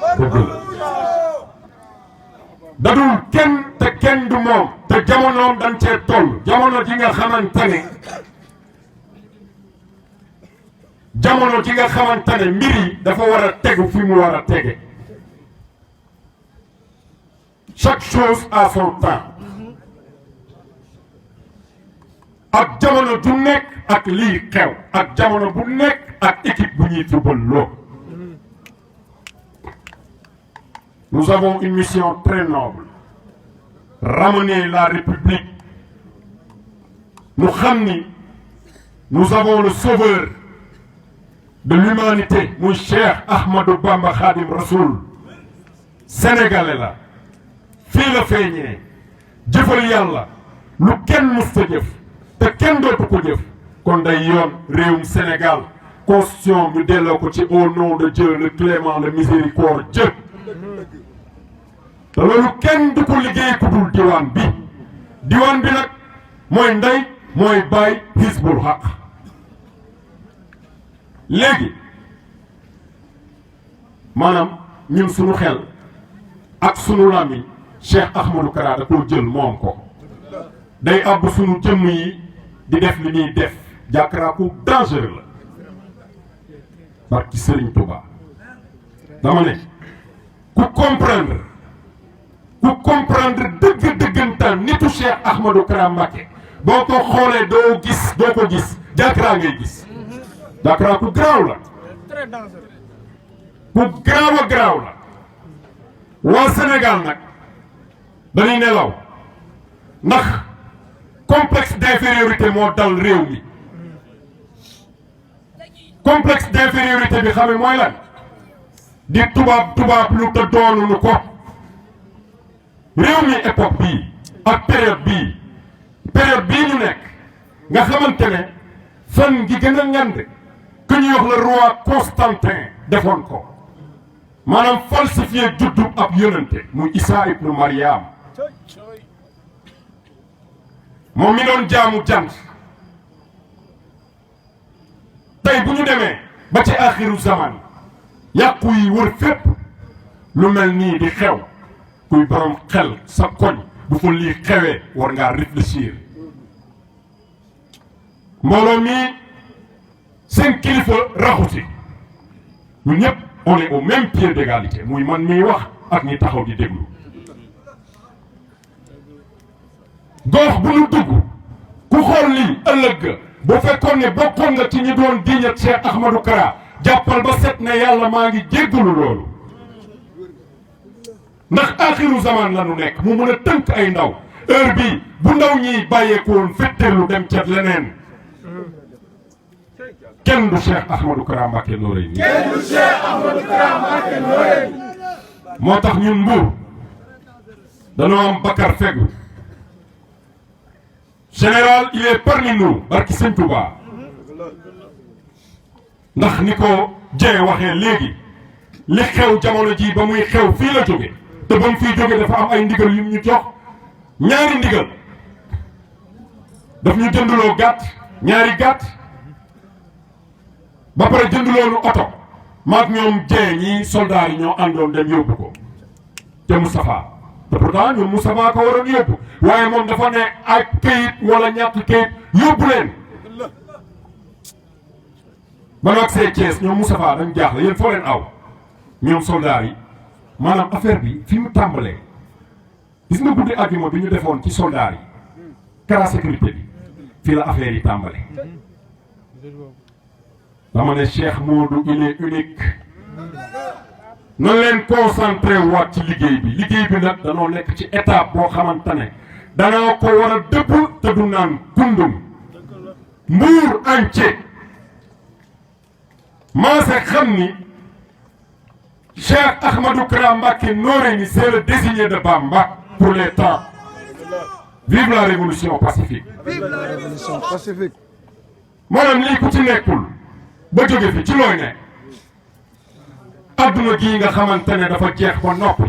dëgg la dadul kenn te kenn du moom te jamonoom dañ cee toll jamono ji nga xamante ne mbir yi dafa war a tegu fi mu war a tege chaque chose à son temps ak jamono du nekk ak lii xew ak jamono bu nekk ak équipe bu ñuy football loo. Nous avons une mission très noble, ramener la République. Nous avons le sauveur de l'humanité, mon cher Ahmadou Bamba Khadim Rassoul, sénégalais là, fii la feeñee jëfal yàlla lu kenn mës ta jëf te kenn dootu ko jëf kon day yoon réewum Sénégal constitution ñu delloo ko ci au nom de Dieu le clément le miséricordieux te loolu kenn du ko liggéey ku dul diwaan bi nag mooy ndey mooy baay Hizbul Haq léegi maanaam ñun suñu xel ak sunu làmmiñ Cheikh Ahmadou Kara da koo jël moom ko day àbb sunu jëmm yi di def li ñuy def jàkkaraa ku dangereux la barki Serigne Touba dama ne ku comprendre dëggantaan nitu Cheikh Ahmadou Kara Mbacké boo ko xoolee doo ko gis jàkkaraa ngay gis jàkkaraa ku garaaw la ku garaaw la waa Sénégal nag dañuy nelaw ndax complexe d'infériorité moo dal réew mi complexe d'infériorité bi xame mooy lan di tubaab lu te doonuñu ko réew mi époque bii ak période bii ñu nekk nga xamante ne fan gi gën a ngand ku ñuy wax le roi Constantin defoon ko maanaam falsifié juddu ab yonente muy Isa ibnu Mariam moom mi doon jaamu jant tey bu ñu demee ba ci axiru zaman yàqu yi wër fépp lu mel nii di xew kuy borom xel sa koñ bu fa lii xewee war ngaa réfléchir mbooloo mi seen kilifa raxuti ñun ñëpp on est au même pied d'égalité muy man miy wax ak ñi taxaw di déglu gox bu ñu dugg ku xool lii ëllëg boo fekkoon ne bokkoon nga ci ñi doon diiñat Cheikh Ahmadou Kara jàppal ba set ne yàlla maa ngi jéggalu loolu ndax axiru zaman la nu nekk mu mën a tënk ay ndaw heure bii bu ndaw ñiy bàyyeeku woon fetteelu dem ca leneen kenn du Cheikh Ahmadou Kara Mbacké Noreyni moo tax ñun Mbour danoo am Bakar Fegu général il est parmi nous barki Sëñ Touba ndax ni ko Dieng waxee léegi li xew jamono ji ba muy xew fii la jóge te ba mu fiy jóge dafa am ay ndigal yu ñu jox ñaari ndigal daf ñu jënduloo ñaari gàtt ba pare jënduloo nu oto maag ñoom Dieng ñi soldats yi ñoo àndoon dem yóbbu ko te Moustapha te pourtant ñun Moustapha ko waroon yóbbu waaye moom dafa ne ak këyit wala ñàkk këyit yóbbu leen ba nag see Thiès ñoom Moustapha dañ jaaxle yéen foo leen aw ñoom soldats yi maanaam affaire bi fi mu tàmbalee gis nga guddi àjjuma bi ñu defoon ci soldats yi Kara sécurité bi fii la affaire yi tàmbalee dama ne Cheikh Modou il est unique nan leen concentré waat ci liggéey bi nag danoo nekk ci étape boo xamante ne danaa ko war a dëpp te du naan kundum Mbour entier maase xam ni Cheikh Ahmadou Kara Mbacké Noreyni c'est le désigné de Bamba pour les temps. Vive la révolution pacifique. Vive la révolution pacifique. maanaam lii ku ci nekkul ba jóge fi ci looy ne adduna gii nga xamante ne dafa jeex ba noppi